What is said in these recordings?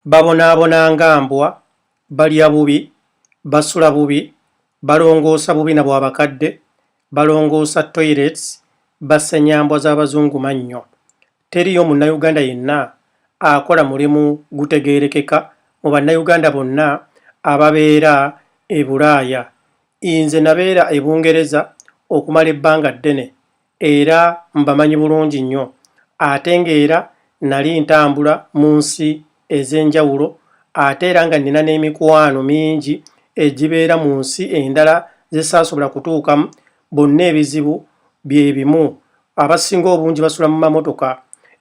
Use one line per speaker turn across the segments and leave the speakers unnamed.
Babonaabona nga mbwa, balya bubi, basula bubi, balongoosa bubina bwa bakadde, balongoosa toilets, basenya mbwa z'Abazungu mannyo. Teriiyo Munnayuganda yenna akola mulimu gutegeerekeka mu Bannayuganda bonna ababeera e Bulaaya. Nze nabeera e Bungereza okumala ebbanga ddene era mbamanyi bulungi nnyo ate ng'era nali ntambula mu nsi ez'enjawulo ate era nga nnina n'emikwano mingi egibeera mu nsi endala ze saasobola kutuukamu, bonna ebizibu bye bimu. Abasinga obungi basula mu mamotoka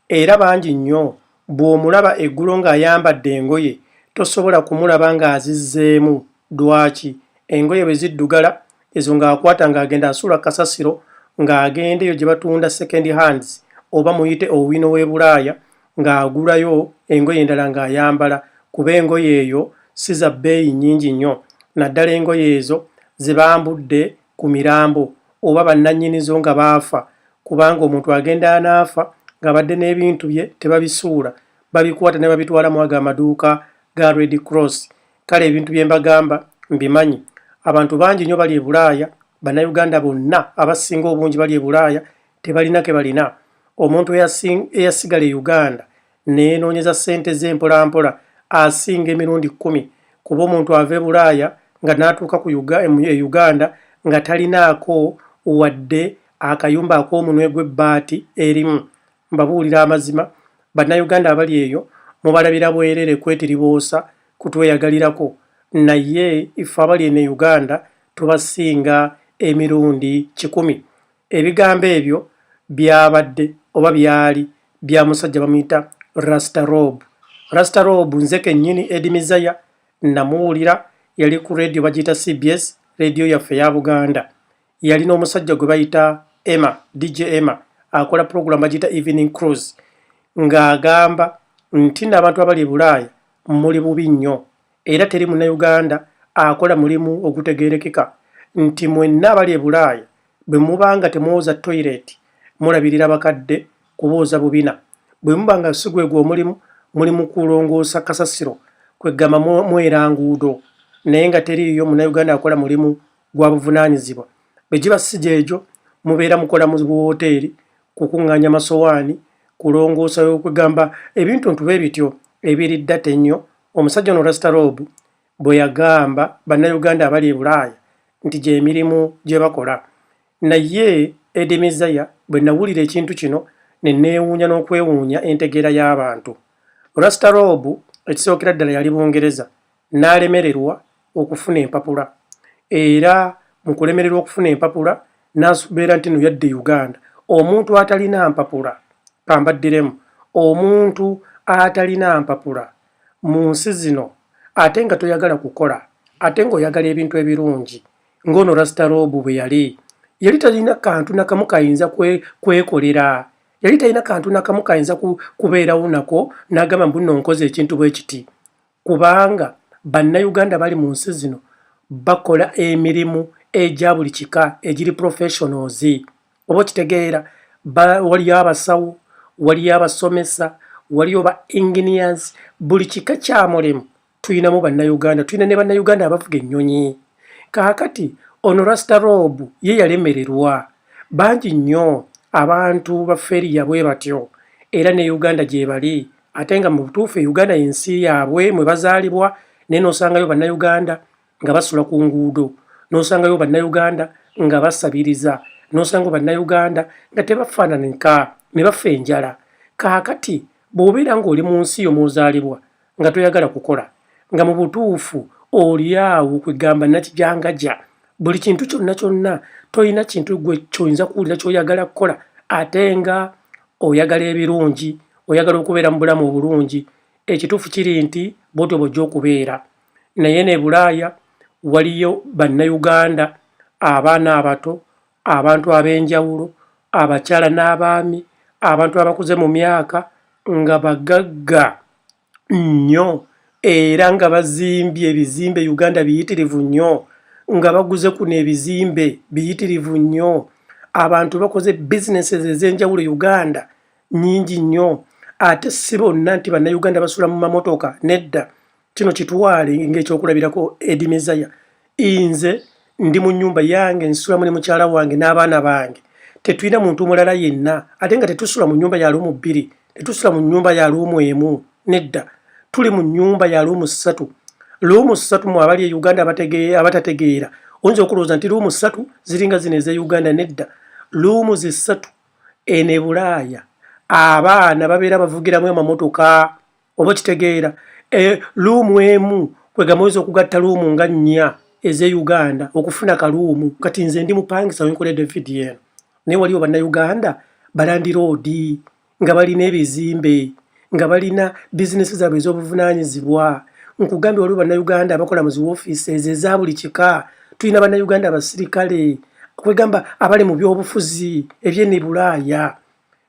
era bangi nnyo bw'omulaba eggulo ng'ayambadde engoye tosobola kumulaba ng'azizzeemu. Lwaki? Engoye bwe ziddugala ezo ng'akwata ng'agenda asuula kasasiro ng'agenda eyo gye batunda second hands oba muyite owino w'e Bulaaya ng'agulayo engoye endala ng'ayambala kuba engoye eyo si za bbeeyi nnyingi nnyo naddala engoye ezo ze bambudde ku mirambo oba bannannyinizo nga baafa kubanga omuntu agenda anaafa ng'abadde n'ebintu bye tebabisuula babikwata ne babitwala mu ago amaduuka ga Red Cross. Kale ebintu bye mbagamba mbimanyi. Abantu bangi nnyo bali e Bulaaya, Bannayuganda bonna abasinga obungi bali e Bulaaya tebalina ke balina. Omuntu eyasigala e Uganda neenoonyeza ssente ze mpolampola asinga emirundi 10 kuba omuntu ava e Bulaaya nga n'atuuka ku e Uganda nga talinaako wadde akayumba ak'omunwe gw'ebbaati erimu. Mbabuulira amazima, Bannayuganda abali eyo mubalabira bwereere kwetiriboosa kutweyagalirako naye ffe abali eno e Uganda tubasinga emirundi 100. Ebigambo ebyo byabadde oba byali bya musajja bamuyita Rasta Rob. Rasta Rob nze kennyini Eddie Mizaya namuwulira, yali ku radio bagiyita CBS, radio yaffe eya Buganda. Yalina omusajja gwe bayita Emma, DJ Emma, akola program bagiyita Evening Cruise, ng'agamba nti nno abantu abali e Bulaaya muli bubi nnyo era teri Munnayuganda akola mulimu ogutegeerekeka nti mwenna abali e Bulaaya bwe muba nga temwoza toilet mulabirira bakadde kubooza bubina, bwe muba nga si gwe omulimu muli mu kulongoosa kasasiro kweggama mwera nguudo, naye nga teriiyo Munnayuganda akola mulimu gwa buvunaanyizibwa. Bwe giba si gyegyo mubeera mukola mu buwooteeri kukuŋŋaanya masowaani kulongoosa kwegamba ebintu ntu bwe bityo ebiri ddata ennyo. Omusajja ono Rasta Rob bwe yagamba Bannayuganda abali e Bulaaya nti gy'emirimu gye bakola. Naye Eddie Mizaya bwe nawulira ekintu kino ne neewuunya n'okwewuunya entegeera y'abantu. Rasta Rob ekisookera ddala yali Bungereza n'alemererwa okufuna empapula era mu kulemererwa okufuna empapula n'abeera nti nno yadda e Uganda. Omuntu atalina mpapula, kambaddiremu, omuntu atalina mpapula mu nsi zino ate nga toyagala kukola ate ng'oyagala ebintu ebirungi ng'ono Rasta Rob bwe yali, yali talina kantu nakamu kayinza kwekolera, yali talina kantu nakamu kayinza kubeerawo nako n'agamba mbu nno nkoze ekintu bwe kiti, kubanga Bannayuganda bali mu nsi zino bakola emirimu egya buli kika egiri professionals oba okitegeera. Waliyo abasawo, waliyo abasomesa, waliyo ba engineers, buli kika kya mulimu tuyinamu Bannayuganda, tulina ne Bannayuganda abavuga ennyonyi. Kaakati ono Rasta Rob ye yalemererwa. Bangi nnyo abantu ba feriya bwe batyo era ne Uganda gye bali ate nga mu butuufu e Uganda y'ensi yaabwe mwe bazaalibwa, naye n'osangayo Bannayuganda nga basula ku nguudo, n'osangayo Bannayuganda nga basabiriza, n'osangayo Bannayuganda nga tebafaananika ne bafa enjala. Kaakati bw'obeera ng'oli mu nsi yo mw'ozaalibwa nga toyagala kukola, nga mu butuufu oli awo kwegamba nakijangaja buli kintu kyonna kyonna, tolina kintu gwe ky'oyinza kuwulira ky'oyagala kukola ate nga oyagala ebirungi, oyagala okubeera mu bulamu obulungi, ekituufu kiri nti bw'otyo bw'ojja okubeera. Naye ne Bulaaya waliyo Bannayuganda, abaana abato, abantu ab'enjawulo, abakyala n'abaami, abantu abakuze mu myaka nga bagagga nnyo era nga bazimbye ebizimbe Uganda biyitirivu nnyo, nga baguze kuno ebizimbe biyitirivu nnyo. Abantu bakoze businesses ez'enjawulo Uganda nnyingi nnyo. Ate si bonna nti Bannayuganda basula mu mamotoka, nedda. Kino kitwale ng'ekyokulabirako Eddie Mezaya. Nze ndi mu nnyumba yange, nsulamu ne mukyala wange n'abaana bange, tetulina muntu mulala yenna, ate nga tetusula mu nnyumba ya luumu bbiri, tetusula mu nnyumba ya luumu emu, nedda. Tuli mu nnyumba ya luumu ssatu. Luumu ssatu mu abali e Uganda abatategeera oyinza okulowooza nti luumu ssatu ziringa zino ez'e Uganda, nedda. Luumu zisatu eno e Bulaaya abaana babeera bavugiramu amamotoka, oba okitegeera? Luumu emu kwegamba oyinza okugatta luumu nga nnya ez'e Uganda okufuna kaluumu. Kati nze ndi mupangisa wenkoledde vidiyo eno, naye waliwo Bannayuganda balandiroodi nga balina ebizimbe, nga balina bizinesi zaabwe ez'obuvunaanyizibwa. Nkugambye, waliwo Bannayuganda abakola mu zi woofiisi eza buli kika. Tulina Bannayuganda abasirikale, kwegamba abali mu byobufuzi eby'e Bulaaya.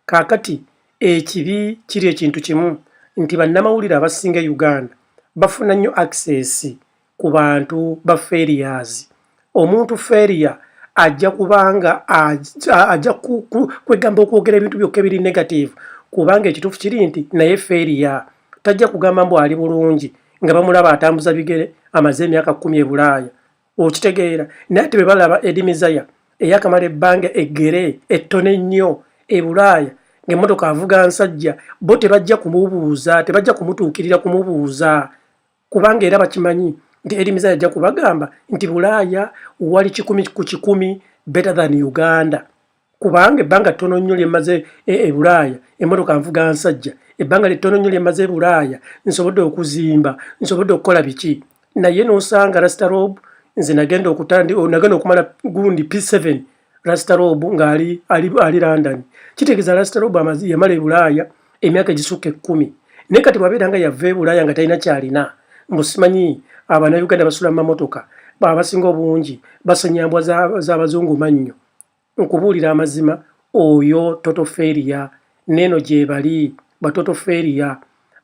Kaakati ekibi kiri ekintu kimu nti bannamawulire abasinga e Uganda bafuna nnyo access ku bantu ba failures. Omuntu failure ajja kubanga ajja kwegamba okwogera ebintu byokka ebiri negative, kubanga ekituufu kiri nti naye failure. Tajja kugamba mbu ali bulungi nga bamulaba atambuza bigere, amaze emyaka 10 e Bulaaya, okitegeera? Naye ate bwe balaba Eddie Mezaya eyakamala ebbanga eggere ettono ennyo e Bulaaya ng'emmotoka avuga nsajja, bo tebajja kumubuuza, tebajja kumutuukirira kumubuuza, kubanga era bakimanyi nti Eddie Mezaya ajja kubagamba nti Bulaaya wali 100% better than Uganda, kubanga ebbanga ttono nnyo lyemmaze e Bulaaya emmotoka nvuga nsajja, ebbanga littono nnyo lyemmaze e Bulaaya nsobodde okuzimba, nsobodde okukola biki. Naye n'osanga Rasta Rob, nze nagenda nagenda okumala gundi P7, Rasta Rob ng'ali ali London. Kitegeeza Rasta Rob yamala e Bulaaya emyaka egisukka 10, naye kati bw'abeera nga yava e Bulaaya nga talina kyalina, mbu simanyi Abannayuganda basula mu mamotoka, abasinga obungi basenya mbwa z'abazungu mannyo. Nkubuulira amazima, oyo total failure. N'eno gye bali ba total failure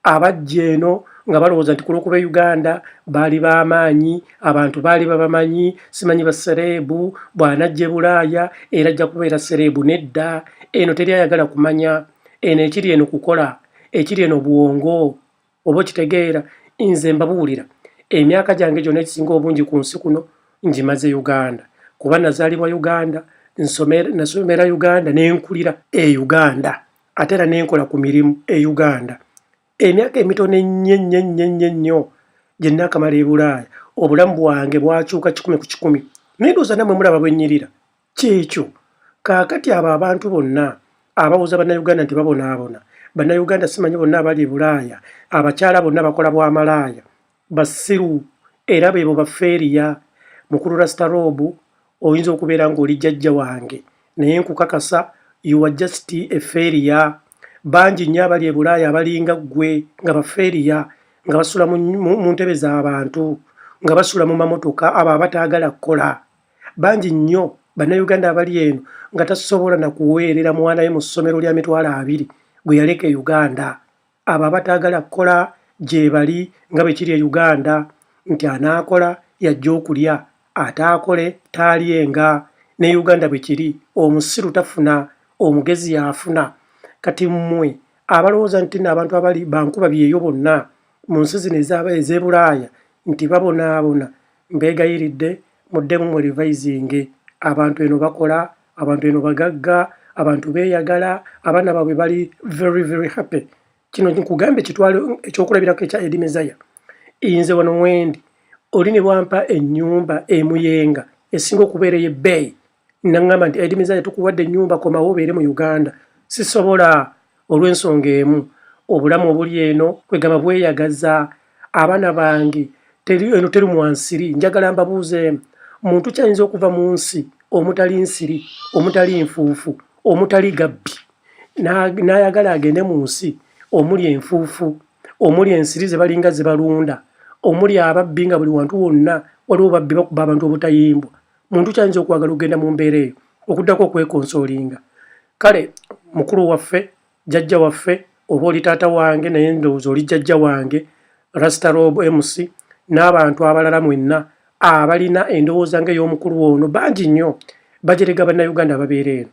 abajja eno nga balowooza nti ku lw'okuba e Uganda baali b'amaanyi, abantu baali babamanyi, simanyi ba celeb, bw'anajja e Bulaaya era ajja kubeera celeb. Nedda, eno teri ayagala kumanya. Eno ekiri eno kukola, ekiri eno bwongo, oba okitegeera? Nze mbabuulira, emyaka gyange gyonna egisinga obungi ku nsi kuno ngimaze Uganda, kuba nazaalibwa Uganda, nasomera Uganda, ne nkulira e Uganda, ate era ne nkola ku mirimu e Uganda. Emyaka emitono ennyo ennyo ennyo ennyo ennyo gye naakamala e Bulaaya, obulamu bwange bwakyuka 100%, naye ndowooza nammwe mulaba bwe nnyirira. Kyekyo. Kaakati abo abantu bonna abawoza Bannayuganda nti babonaabona, Bannayuganda simanyi bonna abali e Bulaaya, abakyala bonna bakola bwamalaaya, basiru, era beebo ba failure. Mukulu Rasta Rob, oyinza okubeera ng'oli jjajja wange, naye nkukakasa, you are just a failure. Bangi nnyo abali e Bulaaya abalinga ggwe nga ba failure, nga basula mu ntebe z'abantu, nga basula mu mamotoka, abo abataagala kukola. Bangi nnyo Bannayuganda abali eno nga tasobola na kuweerera mwana we mu ssomero lya 20,000 gwe yaleka e Uganda. Abo abataagala kukola gye bali, nga bwe kiri e Uganda nti anaakola yajja okulya, ataakole taalyenga. Ne Uganda bwe kiri, omusiru tafuna, omugezi y'afuna. Kati mmwe abalowooza nti nno abantu abali bankuba byeyo bonna mu nsi zino ez'e Bulaaya nti babonaabona, mbeegayiridde muddemu mwe revisinge. Abantu eno bakola, abantu eno bagagga, abantu beeyagala, abaana baabwe bali very very happy. Kino nkugambye kitwale ekyokulabirako ekya Eddie Mezaya. Nze wano wendi, oli ne bwampa ennyumba emuyenga esinga okubeera ey'ebbeeyi, naŋŋamba nti, "Eddie Mezaya, tukuwadde ennyumba, komawo obeere mu Uganda," sisobola, olw'ensonga emu: obulamu obuli eno kwegamba bweyagaza. Abaana bange eno teri mwansiri. Njagala mbabuuzeemu, muntu kyayinza okuva mu nsi omutali nsiri, omutali nfuufu, omutali gabbi, n'ayagala agende mu nsi omuli enfuufu, omuli ensiri ze balinga ze balunda, omuli ababbi, nga buli wantu wonna waliwo babbi bakuba abantu obutayimbwa? Muntu kyayinza okwagala okugenda mu mbeera eyo okuddako okwekonsolinga? Kale mukulu waffe, jjajja waffe, oba oli taata wange, naye ndowooza oli jjajja wange, Rasta Rob MC n'abantu abalala mwenna abalina endowooza ng'ey'omukulu ono, bangi nnyo bajerega Bannayuganda ababeera eno,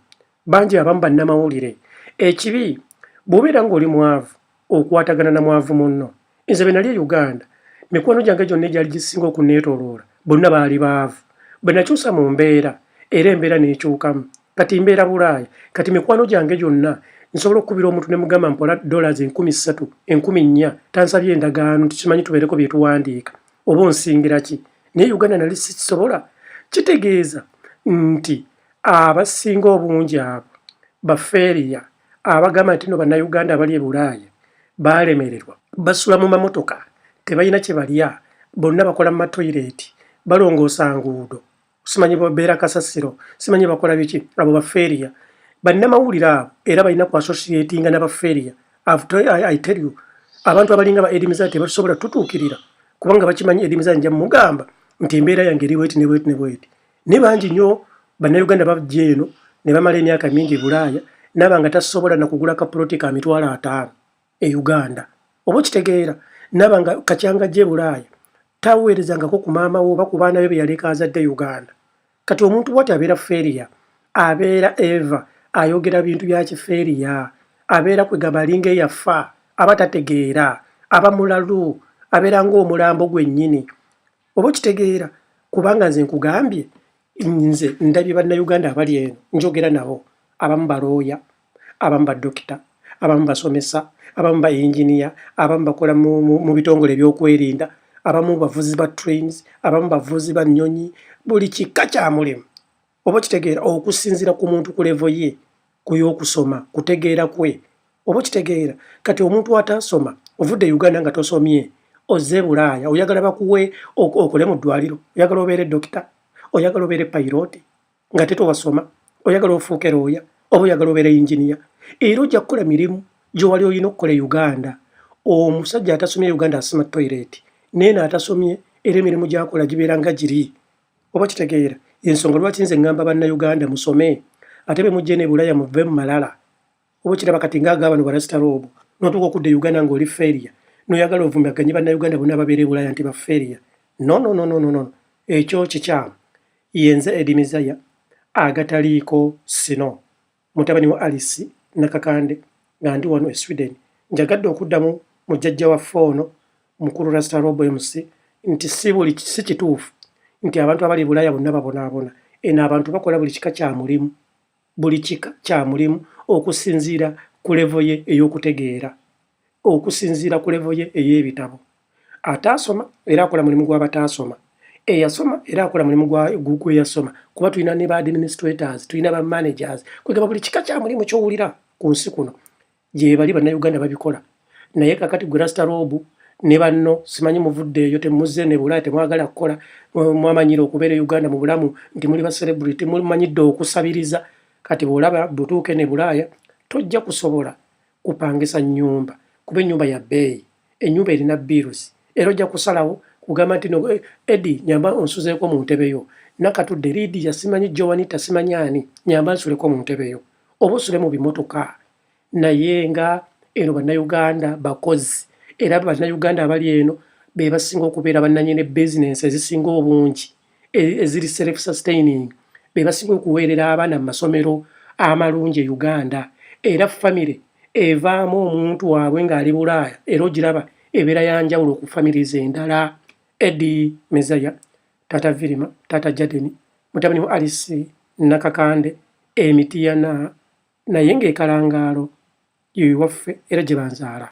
bangi abamu bannamawulire. Ekibi bw'obeera ng'oli mwavu Okwatagana na mwavu munno. Nze bwe nali e Uganda, mikwano gyange gyonna egyali gisinga okunneetooloola bonna baali baavu. Bwe nakyusa mu mbeera, era embeera n'ekyukamu. Kati mbeera Bulaaya. Kati mikwano gyange gyonna nsobola okukubira omuntu ne mugamba mpola dollars 3000, 4000, tansabye endagaano nti simanyi tubeereko bye tuwandiika oba onsingira ki. Naye Uganda nali sikisobola. Kitegeeza nti abasinga obungi abo bafeeriya abagamba nti no Bannayuganda abali e Bulaaya baalemererwa, basula mu mamotoka, tebalina kye balya, bonna bakola mu matoyireeti, balongoosa nguudo, simanyi babeera kasasiro, simanyi bakola biki. Abo bafeeriya. Bannamawulire abo era balina ku associatinga n'abafeeriya. I tell you, abantu abalinga ba Eddie Mezaya tebasobola tutuukirira kubanga bakimanyi Eddie Mezaya nja mugamba nti embeera yange eri bweti ne bweti ne bweti. Naye bangi nnyo Bannayuganda bajja eno ne bamala emyaka mingi e Bulaaya naaba nga tasobola na kugula kapuloti ka 50,000 e Uganda. Oba okitegeera, naaba nga kacyanga ajja e Bulaaya taweerezangako ku maama we oba ku baana be be yaleka azadde Uganda. Kati omuntu bw'ati abeera failure, abeera eva ayogera bintu bya kifeeriya, abeera kwegamba alinga eyafa, aba tategeera, aba mulalu, abeera ng'omulambo gwennyini. Oba okitegeera, kubanga nze nkugambye, nze ndabye Bannayuganda abali eno, njogera nabo, abamu balooya, abamu badokita, abamu basomesa, abamu ba yinginiya, abamu bakola mu bitongole ebyokwerinda, abamu bavuzi ba trains, abamu bavuzi ba nnyonyi, buli kika kya mulimu. Oba okitegeera, okusinziira ku muntu ku level ye, ku y'okusoma, kutegeera kwe. Oba okitegeera, kati omuntu ataasoma, ovudde e Uganda nga tosomye, ozze e Bulaaya, oyagala bakuwe okole mu ddwaliro, oyagala obeere dokita, oyagala obeere payiroti nga te towasoma, oyagala ofuuke looya, oba oyagala obeere yinginiya, era ojja kukola mirimu gy'owali olina okukola e Uganda. Omusajja atasomye e Uganda asima toyireeti, naye n'atasomye era emirimu gy'akola gibeera nga giri. Oba kitegeera, ensonga lwaki nze ŋŋamba Bannayuganda musome, ate bwe mujja eno e Bulaaya muve mu malala. Oba okiraba kati ng'aga bano ba Rasta Rob, n'otuuka okudda e Uganda ng'oli failure, n'oyagala ovumaganye Bannayuganda bonna ababeera e Bulaaya nti ba failure. No, no, no, no, no, no. Ekyo kikyamu. Ye nze Eddie Mezaya agataliiko sino, mutabani wa Alice Nakakande nga ndi wano e Sweden. Njagadde okuddamu mu jjajja waffe ono mukulu Rasta Rob MC nti si buli si kituufu nti abantu abali e Bulaaya bonna babonaabona. Eno abantu bakola buli kika kya mulimu, buli kika kya mulimu okusinziira ku level ye ey'okutegeera, okusinziira ku level ye ey'ebitabo. Ataasoma era akola mulimu gw'abataasoma, eyasoma era akola mulimu gwe yasoma, kuba tulina ne ba administrators, tulina ba managers, kwegamba buli kika kya mulimu ky'owulira ku nsi kuno gye bali Bannayuganda babikola. Naye kakati gwe Rasta Rob ne banno simanyi muvudde eyo temuzze ne Bulaaya temwagala kukola, mwamanyira okubeera e Uganda mu bulamu nti muli ba celebrity, mumanyidde okusabiriza. Kati bw'olaba butuuke ne Bulaaya tojja kusobola kupangisa nnyumba kuba ennyumba ya bbeeyi, ennyumba erina bills, era ojja kusalawo kugamba nti no Eddie nyamba onsuzeeko mu ntebe yo, Nakatudde Lydia simanyi Joanita simanyi ani nyamba nsuleko mu ntebe yo, oba osule mu bimotoka. Naye nga eno Bannayuganda bakozi, era Bannayuganda abali eno be basinga okubeera bannannyini bizinensi ezisinga obungi eziri self sustaining, be basinga okuweerera abaana mu masomero amalungi e Uganda, era famire evaamu omuntu waabwe ng'ali Bulaaya era ogiraba ebeera ya njawulo ku families endala. Eddie Mezaya, taata Virima, taata Jaden, mutabani wa Alice Nakakande e Mityana, naye ng'ekalangaalo ye waffe era gye banzaala.